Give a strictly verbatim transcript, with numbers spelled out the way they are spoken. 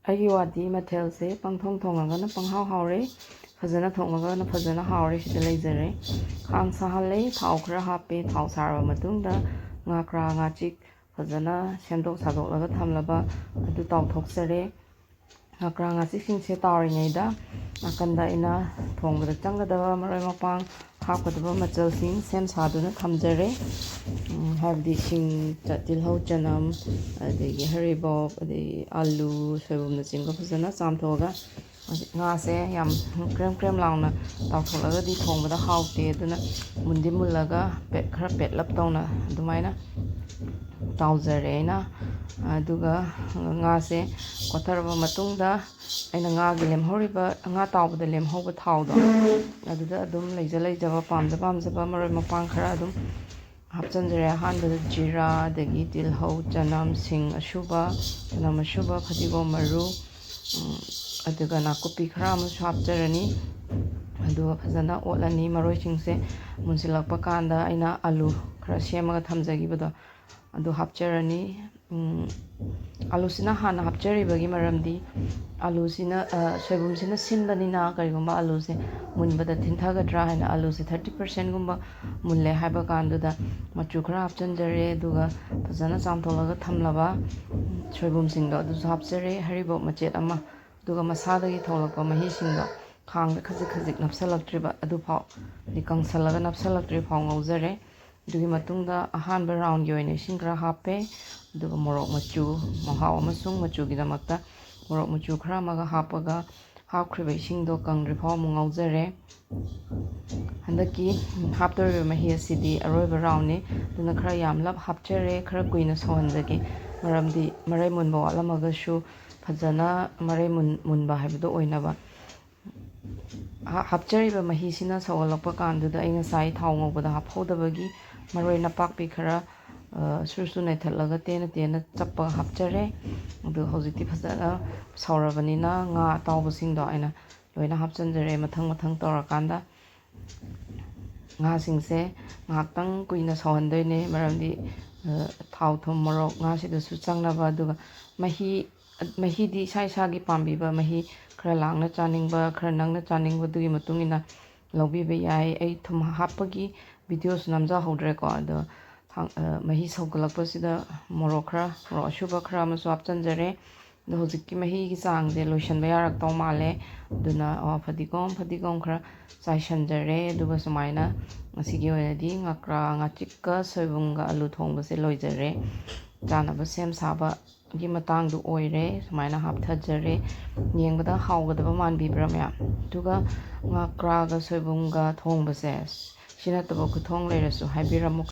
ꯑꯩꯒꯤ ꯋꯥꯗꯤ ꯃꯊꯦꯜꯁꯦ ꯄꯪꯊꯣꯡ ꯊꯣꯡꯉꯒꯅ ꯄꯪꯍꯥꯎ ꯍꯥꯎꯔꯦ, ꯐꯖꯅ ꯊꯣꯡꯉꯒꯅ ꯐꯖꯅ ꯍꯥꯎꯔꯦ꯫ ꯁꯤꯗ ꯂꯩꯖꯔꯦ꯫ ꯈꯥꯡ ꯁꯥꯍꯜꯂꯦ, ꯊꯥꯎ ꯈꯔ ꯍꯥꯞꯄꯦ꯫ ꯊꯥꯎ ꯁꯥꯔꯕ ꯃꯇꯨꯡꯗ ꯉꯥꯀ꯭ꯔꯥ ꯉꯥꯆꯤꯛ ꯐꯖꯅ ꯁꯦꯝꯗꯣꯛ ꯁꯥꯗꯣꯛꯂꯒ ꯊꯝꯂꯕ ꯑꯗꯨ ꯇꯥꯎꯊꯣꯛꯆꯔꯦ꯫ ꯉꯥꯀ꯭ꯔꯥ ꯉꯥꯆꯤꯛꯁꯤꯡꯁꯦ ꯇꯥꯎꯔꯤꯉꯩꯗ ꯅꯥꯀꯟꯗ ꯑꯩꯅ ꯊꯣꯡꯕꯗ ꯆꯪꯒꯗꯕ ꯃꯔꯣꯏ ꯃꯄꯥꯡ, ꯍꯥꯞꯀꯗꯕ ꯃꯆꯜꯁꯤꯡ ꯁꯦꯝ ꯁꯥꯗꯨꯅ ꯊꯝꯖꯔꯦ꯫ ꯎꯝ, ꯍꯥꯏꯕꯗꯤ ꯁꯤꯡ, ꯆ-, ꯇꯤꯜꯍꯧ, ꯆꯅꯝ, ꯑꯗꯒꯤ ꯍꯔꯤꯕꯣꯞ, ꯑꯗꯒꯤ ꯑꯂꯨ, ꯁꯣꯏꯕꯨꯝꯅꯆꯤꯡꯕ ꯐꯖꯅ ꯆꯥꯝꯊꯣꯛꯑꯒ, ꯍꯧꯖꯤꯛ ꯉꯥꯁꯦ ꯌꯥꯝ ꯀ꯭ꯔꯦꯝ ꯀ꯭ꯔꯦꯝ ꯂꯥꯎꯅ ꯇꯥꯎꯊꯣꯛꯂꯒꯗꯤ ꯊꯣꯡꯕꯗ ꯍꯥꯎꯇꯦ꯫ ꯑꯗꯨꯅ ꯃꯨꯟꯗꯤ ꯃꯨꯜꯂꯒ ꯄꯦꯠ-, ꯈꯔ ꯄꯦꯠꯂꯞ ꯇꯧꯅ ꯑꯗꯨꯃꯥꯏꯅ ꯇꯥꯎꯖꯔꯦ ꯑꯩꯅ꯫ ꯑꯗꯨꯒ ꯉꯥꯁꯦ ꯀꯣꯠꯊꯔꯕ ꯃꯇꯨꯡꯗ, ꯑꯩꯅ ꯉꯥꯒꯤ ꯂꯦꯝꯍꯧꯔꯤꯕ, ꯉꯥ ꯇꯥꯎꯕꯗ ꯂꯦꯝꯍꯧꯕ ꯊꯥꯎꯗꯣ, ꯑꯗꯨꯗ ꯑꯗꯨꯝ ꯂꯩꯖ ꯂꯩꯖꯕ, ꯄꯥꯝꯖ ꯄꯥꯝꯖꯕ ꯃꯔꯣꯏ ꯃꯄꯥꯡ ꯈꯔ ꯑꯗꯨꯝ ꯍꯥꯞꯆꯤꯟꯖꯔꯦ꯫ ꯑꯍꯥꯟꯕꯗ ꯖꯤꯔꯥ, ꯑꯗꯒꯤ ꯇꯤꯜꯍꯧ, ꯆꯅꯝ, ꯁꯤꯡ ꯑꯁꯨꯕ, ꯆꯅꯝ ꯑꯁꯨꯕ, ꯐꯗꯤꯒꯣꯝ ꯃꯔꯨ, ꯎꯝ, ꯑꯗꯨꯒ ꯅꯥꯀꯨꯞꯄꯤ ꯈꯔ ꯑꯃꯁꯨ ꯍꯥꯞꯆꯔꯅꯤ꯫ ꯑꯗꯨꯒ ꯐꯖꯅ ꯑꯣꯠꯂꯅꯤ꯫ ꯃꯔꯣꯏꯁꯤꯡꯁꯦ ꯃꯨꯟꯁꯤꯜꯂꯛꯄ ꯀꯥꯟꯗ ꯑꯩꯅ ꯑꯂꯨ ꯈꯔ ꯁꯦꯝꯃꯒ ꯊꯝꯖꯈꯤꯕꯗꯣ, ꯑꯗꯨ ꯍꯥꯞꯆꯔꯅꯤ꯫ ꯎꯝ, ꯑꯂꯨꯁꯤꯅ ꯍꯥꯟꯅ ꯍꯥꯞꯆꯔꯤꯕꯒꯤ ꯃꯔꯝꯗꯤ, ꯑꯂꯨꯁꯤꯅ, ꯑ, ꯁꯣꯏꯕꯨꯝꯁꯤꯅ ꯁꯤꯟꯕꯅꯤꯅ, ꯀꯔꯤꯒꯨꯝꯕ ꯑꯂꯨꯁꯦ ꯃꯨꯟꯕꯗ ꯊꯤꯟꯊꯒꯗ꯭ꯔꯥ ꯍꯥꯏꯅ ꯑꯂꯨꯁꯦ thirty percent ꯒꯨꯝꯕ ꯃꯨꯜꯂꯦ ꯍꯥꯏꯕ ꯀꯥꯟꯗꯨꯗ ꯃꯆꯨ ꯈꯔ ꯍꯥꯞꯆꯤꯟꯖꯔꯦ꯫ ꯑꯗꯨꯒ ꯐꯖꯅ ꯆꯥꯝꯊꯣꯛꯂꯒ ꯊꯝꯂꯕ ꯁꯣꯏꯕꯨꯝꯁꯤꯡꯗꯣ ꯑꯗꯨꯁꯨ ꯍꯥꯞꯆꯔꯦ꯫ ꯍꯔꯤꯕꯣꯞ ꯃꯆꯦꯠ ꯑꯃ, ꯑꯗꯨꯒ ꯃꯁꯥꯗꯒꯤ ꯊꯣꯛꯂꯛꯄ ꯃꯍꯤꯁꯤꯡꯗꯣ ꯈꯥꯡꯗ ꯈꯖꯤꯛ ꯈꯖꯤꯛ ꯅꯞꯁꯤꯜꯂꯛꯇ꯭ꯔꯤꯕ ꯑꯗꯨꯐꯥꯎ, ꯍꯥꯏꯗꯤ ꯀꯪꯁꯜꯂꯒ ꯅꯞꯁꯤꯜꯂꯛꯇ꯭ꯔꯤ ꯐꯥꯎ ꯉꯧꯖꯔꯦ꯫ ꯑꯗꯨꯒꯤ ꯃꯇꯨꯡꯗ ꯑꯍꯥꯟꯕ round ꯒꯤ ꯑꯣꯏꯅ ꯏꯁꯤꯡ ꯈꯔ ꯍꯥꯞꯄꯦ꯫ ꯑꯗꯨꯒ ꯃꯣꯔꯣꯛ ꯃꯆꯨ, ꯃꯍꯥꯎ ꯑꯃꯁꯨꯡ ꯃꯆꯨꯒꯤꯗꯃꯛꯇ ꯃꯣꯔꯣꯛ ꯃꯆꯨ ꯈꯔ ꯑꯃꯒ ꯍꯥꯞꯄꯒ, ꯍꯥꯞꯈ꯭ꯔꯤꯕ ꯏꯁꯤꯡꯗꯣ ꯀꯪꯗ꯭ꯔꯤ ꯐꯥꯎ ꯑꯃꯨꯛ ꯉꯧꯖꯔꯦ꯫ ꯍꯟꯗꯛꯀꯤ ꯍꯥꯞꯇꯧꯔꯤꯕ ꯃꯍꯤ ꯑꯁꯤꯗꯤ ꯑꯔꯣꯏꯕ round ꯅꯤ, ꯑꯗꯨꯅ ꯈꯔ ꯌꯥꯝꯂꯞ ꯍꯥꯞꯆꯔꯦ꯫ ꯈꯔ ꯀꯨꯏꯅ ꯁꯧꯍꯟꯖꯒꯦ, ꯃꯔꯝꯗꯤ ꯃꯔꯩ ꯃꯨꯟꯕ ꯋꯥꯠꯂꯝꯃꯒꯁꯨ ꯐꯖꯅ ꯃꯔꯩ ꯃꯨꯟ-, ꯃꯨꯟꯕ ꯍꯥꯏꯕꯗꯣ ꯑꯣꯏꯅꯕ꯫ ꯍꯥ-, ꯍꯥꯞꯆꯔꯤꯕ ꯃꯍꯤꯁꯤꯅ ꯁꯧꯒꯠꯂꯛꯄ ꯀꯥꯟꯗꯨꯗ ꯑꯩ ꯉꯁꯥꯏ ꯊꯥꯎ ꯉꯧꯕꯗ ꯍꯥꯞꯍꯧꯗꯕꯒꯤ ꯃꯔꯣꯏ ꯅꯄꯥꯛꯄꯤ ꯈꯔ, ꯑ, ꯁꯨꯔ ꯁꯨꯔ ꯅꯩꯊꯠꯂꯒ ꯇꯦꯟꯅ ꯇꯦꯟꯅ ꯆꯞꯄꯒ ꯍꯥꯞꯆꯔꯦ꯫ ꯑꯗꯨ ꯍꯧꯖꯤꯛꯇꯤ ꯐꯖꯅ ꯁꯧꯔꯕꯅꯤꯅ ꯉꯥ ꯑꯇꯥꯎꯕꯁꯤꯡꯗꯣ ꯑꯩꯅ ꯂꯣꯏꯅ ꯍꯥꯞꯆꯤꯟꯖꯔꯦ ꯃꯊꯪ ꯃꯊꯪ ꯇꯧꯔꯀꯥꯟꯗ꯫ ꯉꯥꯁꯤꯡꯁꯦ ꯉꯥꯏꯍꯥꯛꯇꯪ ꯀꯨꯏꯅ ꯁꯧꯍꯟꯗꯣꯏꯅꯦ, ꯃꯔꯝꯗꯤ, ꯑ, ꯊꯥꯎ, ꯊꯨꯝ, ꯃꯣꯔꯣꯛ ꯉꯥꯁꯤꯗꯁꯨ ꯆꯪꯅꯕ꯫ ꯑꯗꯨꯒ ꯃꯍꯤ ꯃꯍꯤꯗꯤ ꯏꯁꯥ ꯏꯁꯥꯒꯤ ꯄꯥꯝꯕꯤꯕ, ꯃꯍꯤ ꯈꯔ ꯂꯥꯡꯅ ꯆꯥꯅꯤꯡꯕ, ꯈꯔ ꯅꯪꯅ ꯆꯥꯅꯤꯡꯕꯗꯨꯒꯤ ꯃꯇꯨꯡ ꯏꯟꯅ ꯂꯧꯕꯤꯕ ꯌꯥꯏ꯫ ꯑꯩ ꯊꯨꯝ ꯍꯥꯞꯄꯒꯤ videoꯁꯨ ꯅꯝꯖꯍꯧꯗ꯭ꯔꯦꯀꯣ, ꯑꯗꯣ ꯊꯥꯡ-, ꯑ, ꯃꯍꯤ ꯁꯧꯒꯠꯂꯛꯄꯁꯤꯗ ꯃꯣꯔꯣꯛ ꯈꯔ, ꯃꯣꯔꯣꯛ ꯑꯁꯨꯕ ꯈꯔ ꯑꯃꯁꯨ ꯍꯥꯞꯆꯤꯟꯖꯔꯦ꯫ ꯑꯗꯣ ꯍꯧꯖꯤꯛꯀꯤ ꯃꯍꯤꯒꯤ ꯆꯥꯡꯁꯦ ꯂꯣꯏꯁꯤꯟꯕ ꯌꯥꯔꯛꯇꯧ ꯃꯥꯜꯂꯦ꯫ ꯑꯗꯨꯅ, ꯑ, ꯐꯗꯤꯒꯣꯝ, ꯐꯗꯤꯒꯣꯝ ꯈꯔ ꯆꯥꯏꯁꯤꯟꯖꯔꯦ꯫ ꯑꯗꯨꯒ ꯁꯨꯃꯥꯏꯅ ꯉꯁꯤꯒꯤ ꯑꯣꯏꯅꯗꯤ ꯉꯀ꯭ꯔꯥ, ꯉꯥꯆꯤꯛꯀ ꯁꯣꯏꯕꯨꯝꯒ ꯑꯂꯨ ꯊꯣꯡꯕꯁꯦ ꯂꯣꯏꯖꯔꯦ꯫ ꯆꯥꯅꯕ ꯁꯦꯝ ꯁꯥꯕꯒꯤ ꯃꯇꯥꯡꯗꯨ ꯑꯣꯏꯔꯦ꯫ ꯁꯨꯃꯥꯏꯅ ꯍꯥꯞꯊꯖꯔꯦ꯫ ꯌꯦꯡꯕꯗ ꯍꯥꯎꯒꯗꯕ ꯃꯥꯟꯕꯤꯕ꯭ꯔꯥ, ꯃꯌꯥꯝ? ꯑꯗꯨꯒ ꯉꯀ꯭ꯔꯥꯒ ꯁꯣꯏꯕꯨꯝꯒ ꯊꯣꯡꯕꯁꯦ, ꯁꯤ ꯅꯠꯇꯕ ꯈꯨꯊꯣꯡ ꯂꯩꯔꯁꯨ ꯍꯥꯏꯕꯤꯔꯝꯃꯨ꯫